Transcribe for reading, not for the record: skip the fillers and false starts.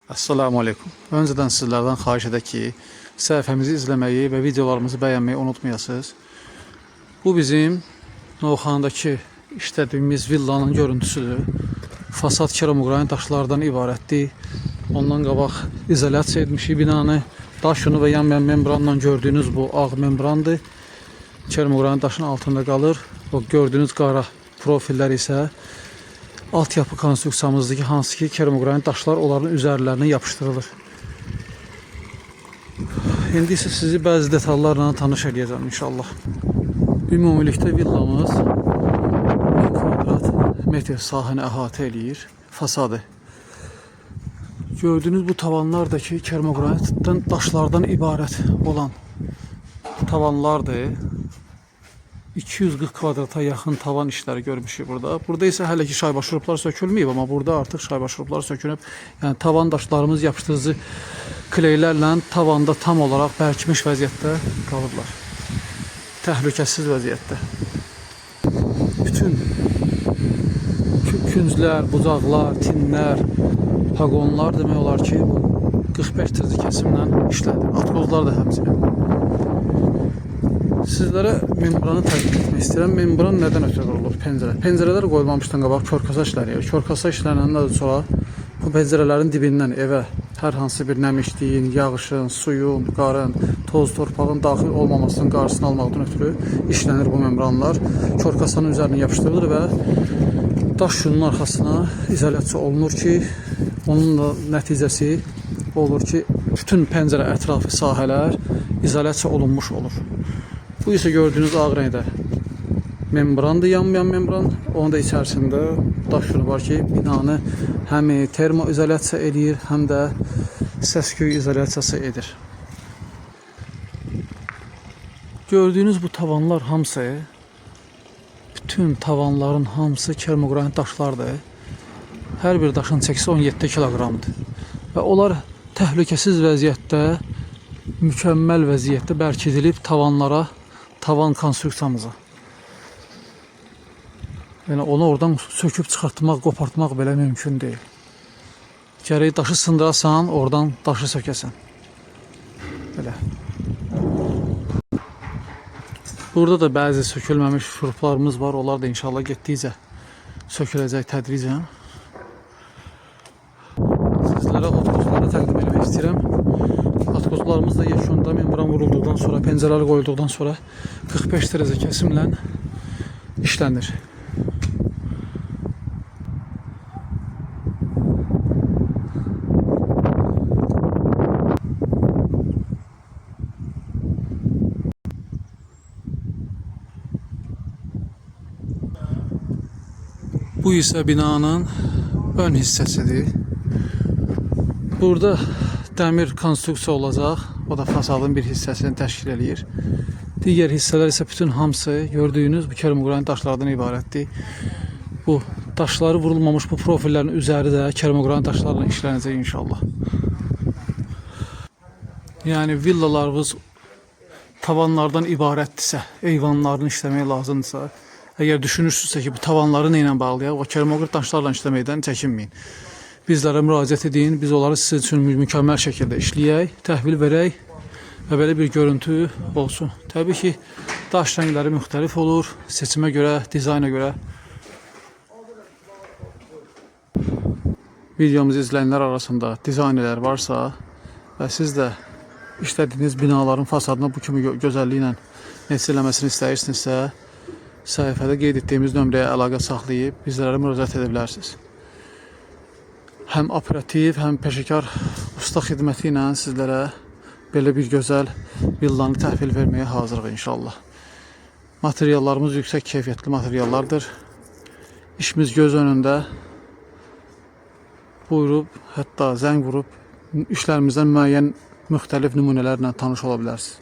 Assalamu aleykum. Öncədən sizlərdən xahiş edək ki, səhifəmizi izləməyi və videolarımızı bəyənməyi unutmayasınız. Bu bizim Novxanadakı işlədiyimiz villanın görüntüsüdür. Fasad keramogranit daşlardan ibarətdir. Ondan qabaq izolyasiya etmişik binanı. Daş yunu və yanmayan membranla gördüyünüz bu ağ membrandır. Keramogranit daşın altında qalır. O gördüyünüz qara profillər isə altyapı konstruksiyamızdakı hansı ki keramogranit daşlar onların üzərlərinə yapışdırılır. İndi isə sizi bəzi detallarla tanış eləyəcəm inşallah. Ümumilikdə villamız 1000 kvadrat metr sahəni əhatə eləyir. Fasadı. Gördüyünüz bu tavanlardakı keramogranitdən daşlardan ibarət olan tavanlardır. 240 kvadrata yaxın tavan işləri görmüşük burada. Burada isə hələ ki şayba şuruplar sökülməyib, amma burada artıq şayba şuruplar sökülüb. Yəni tavan daşlarımız yapışdırıcı kleylərlə tavanda tam olaraq bərkimiş vəziyyətdə qalıblar. Təhlükəsiz vəziyyətdə. Bütün künclər, bucaqlar, tinlər, paqonlar demək olar ki, bu 45 dərəcə kəsimlə işlənir. Atkozlar da həmçinin. Sizlərə membranı təqdim etmək istəyirəm. Membran nədən ötürü qurulur? Pəncərə. Pəncərələr qoyulmamışdan qabaq körkasa işlənir. Körkasa işlənəndən sonra bu pəncərələrin dibindən evə hər hansı bir nəmişliyin, yağışın, suyun, qarın, toz torpağın daxil olmamasının qarşısını almaqdan ötürü işlənir bu membranlar. Körkasanın üzərinə yapışdırılır və daş yunun arxasına izolyasiya olunur ki, onun da nəticəsi olur ki, bütün pəncərə ətrafı sahələr izolyasiya olunmuş olur. Bu isə gördüyünüz ağ rəngdə membrandır, yanmayan membran. Onun da içərisində daş yunu var ki, binanı həm termoizolyasiya eləyir, həm də səs-küy izolyasiyası edir. Gördüyünüz bu tavanlar hamısı, bütün tavanların hamısı keramogranit daşlardır. Hər bir daşın çəkisi 17 kiloqramdır. Və onlar təhlükəsiz vəziyyətdə, mükəmməl vəziyyətdə bərkidilib tavanlara, tavan konstruksiyamıza. Yəni onu oradan söküb çıxartmaq, qopartmaq belə mümkün deyil. Gərək daşı sındırasan, oradan daşı sökəsən. Belə. Burada da bəzi sökülməmiş şuruplarımız var. Onlar da inşallah getdikcə söküləcək tədricən. Sizlərə otkozları təqdim etmək istəyirəm. Otkozlarımız da yekunda membran vurulduqdan sonra, pəncərələr qoyulduqdan sonra 45 dərəcə kəsimlə işlənir. Bu isə binanın ön hissəsidir. Burada dəmir konstruksiya olacaq. O da fasadın bir hissəsini təşkil eləyir. Digər hissələr isə bütün hamısı gördüyünüz bu keramogranit daşlardan ibarətdir. Bu daşları vurulmamış bu profillərin üzəri də keramogranit daşlarla işlənəcək inşallah. Yəni villalarımız tavanlardan ibarətdirsə, eyvanlarını işləmək lazımdırsa, əgər düşünürsünüzsə ki, bu tavanları nə ilə bağlayaq, o keramogranit daşlarla işləməkdən çəkinməyin. Bizlərə müraciət edin, biz onları sizin üçün mükəmməl şəkildə işləyək, təhvil verək və belə bir görüntü olsun. Təbii ki, daş rəngləri müxtəlif olur, seçimə görə, dizayna görə. Videomuzu izləyənlər arasında dizaynerlər varsa və siz də işlədiyiniz binaların fasadına bu kimi gözəlliklə neçələməsini istəyirsinizsə, səhifədə qeyd etdiyimiz nömrəyə əlaqə saxlayıb bizlərə müraciət edə bilərsiniz. Həm operativ, həm peşəkar usta xidməti ilə sizlərə belə bir gözəl villanı təhvil verməyə hazırıq inşallah. Materiallarımız yüksək keyfiyyətli materiallardır. İşimiz göz önündə. Buyurub, hətta zəng vurub işlərimizdən müəyyən müxtəlif nümunələrlə tanış ola bilərsiniz.